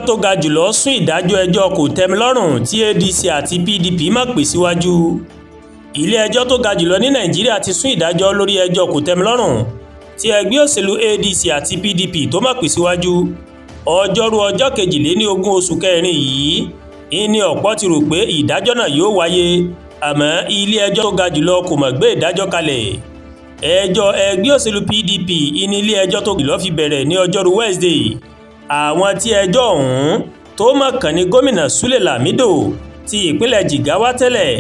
Ilé-ẹjọ́ tó ga jù lọ sún ìdájọ́ ẹjọ́ kò-tẹ́-mi-lọ́rùn tí ADC àti PDP máa pè síwájú. Ilé-ẹjọ́ tó ga jù lọ ní Nàìjíríà ti sún ìdájọ́ lórí ẹjọ́ kò-tẹ́-mi-lọ́rùn tí ẹgbẹ́ òṣèlú ADC àti PDP tó máa pè síwájú. Ọjọ́rú ọjọ́ 22 oṣù kẹrin yìí ní ọ̀pọ̀ ti rò pé ìdájọ́ náà yóò wáyé, àmọ́ ilé-ẹjọ́ tó ga jù lọ kò mọ̀ gbé ìdájọ́ kalẹ̀. Ẹjọ́ ẹgbẹ́ òṣèlú PDP ní ilé-ẹjọ́ tó jùlọ fi bẹ̀rẹ̀ ní ọjọ́rú Wednesday. Àwọn tí ẹjọ́ ọ̀hún tó mọ̀ kàn ní gómìnà Sule Lamido ti ìpínlẹ̀ Jigawa tẹ́lẹ̀,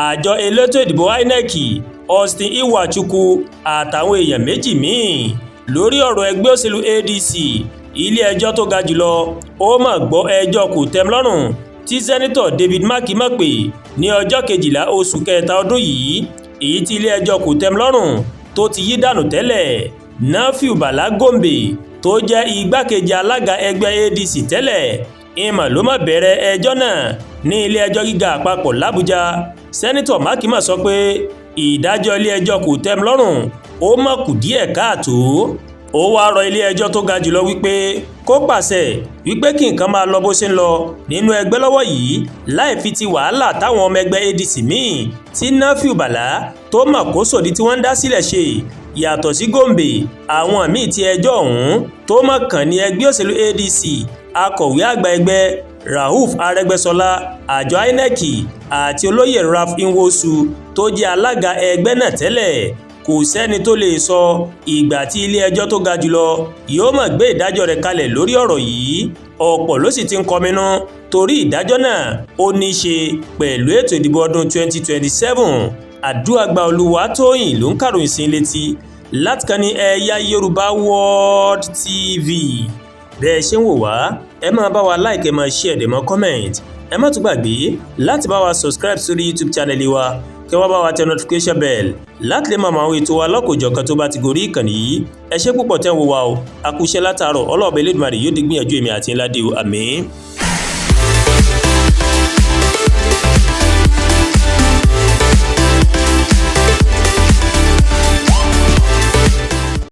àjọ elétò ìdìbò INEC, Austin Iwachukwu àtàwọn èèyàn méjì míì. Lórí ọ̀rọ̀ ẹgbẹ́ òṣèlú ADC, ilé-ẹjọ́ tó ga jùlọ ó mọ̀ gbọ́ ẹjọ́ kò-tẹ́-mi-lọ́rùn tí Sẹ́nitọ̀ David Mark mọ̀ pé ní ọjọ́ 12 oṣù kẹta ọdún yìí, èyí tí ilé-ẹjọ́ kò-tẹ́-mi-lọ́rùn tó ti yí dànù tẹ́lẹ̀. Nafiu Bala Gombe tó jẹ́ igbákejì alága ẹgbẹ́ ADC tẹ́lẹ̀ ìmọ̀ ló mọ̀ bẹ̀rẹ̀ ẹjọ́ náà ní ilé-ẹjọ́ gíga àpapọ̀ làbújá. Sẹ́nitọ̀ Mark mọ̀ sọ pé ìdájọ́ ilé-ẹjọ́ kò-tẹ́-mi-lọ́rùn ó mọ̀ kù díẹ̀ káàtó. Ó wáá rọ ilé-ẹjọ́ tó ga jùlọ wípé kó pàṣẹ wípé kí nǹkan máa lọ bó ṣe ń lọ nínú ẹgbẹ́ lọ́wọ́ yìí, láì fi ti wàhálà táwọn ọmọ ẹgbẹ́ ADC míì tí Nafiu Bala tó mọ̀ kó sòdí tí wọ́n ń dá sílẹ̀ ṣe. Yàtọ̀ sí Gombe, àwọn míì tí ẹjọ́ ọ̀hún tó mọ̀ kàn ní ẹgbẹ́ òṣèlú ADC, akọ̀wé àgbà ẹgbẹ́ Rauf Arẹ́gbẹ́ṣọlá, àjọ INEC àti olóyè Ralph Nwosu tó jẹ́ alága ẹgbẹ́ náà tẹ́lẹ̀. Kò sẹ́ni tó lè sọ ìgbà tí ilé-ẹjọ́ tó ga jùlọ yóò mọ̀ gbé ìdájọ́ rẹ̀ kalẹ̀ lórí ọ̀rọ̀ yìí. Ọ̀pọ̀ ló sì ti ń kọminú torí ìdájọ́ náà ó ní í ṣe pẹ̀lú ètò ìdìbò ọdún 2027. Àdúràgbà Olúwatóyìn ló ń kàròyìn sí létí láti kàn ní Ẹ̀yà Yorùbá World TV. Bẹ́ẹ̀ ṣe ń wò wá, ẹ máa bá wa like, ẹ máa share, dẹ̀ mọ́ comment. Ẹ má tún gbàgbé láti bá wa subscribe sórí YouTube channel wa, kí wọ́n bá wa tẹ notification bell láti lè máa mọ àwọn ètò wa lọ́kòjọ̀kan tó bá ti gorí ìkànnì yìí. Ẹ ṣé púpọ̀ tẹ́ ń wò wá o. A kú iṣẹ́ látàárọ̀. Ọlọ́ọ̀bẹ Elédùmarè yóò di gbìyànjú èmi àti ńlá dé o. Àmín.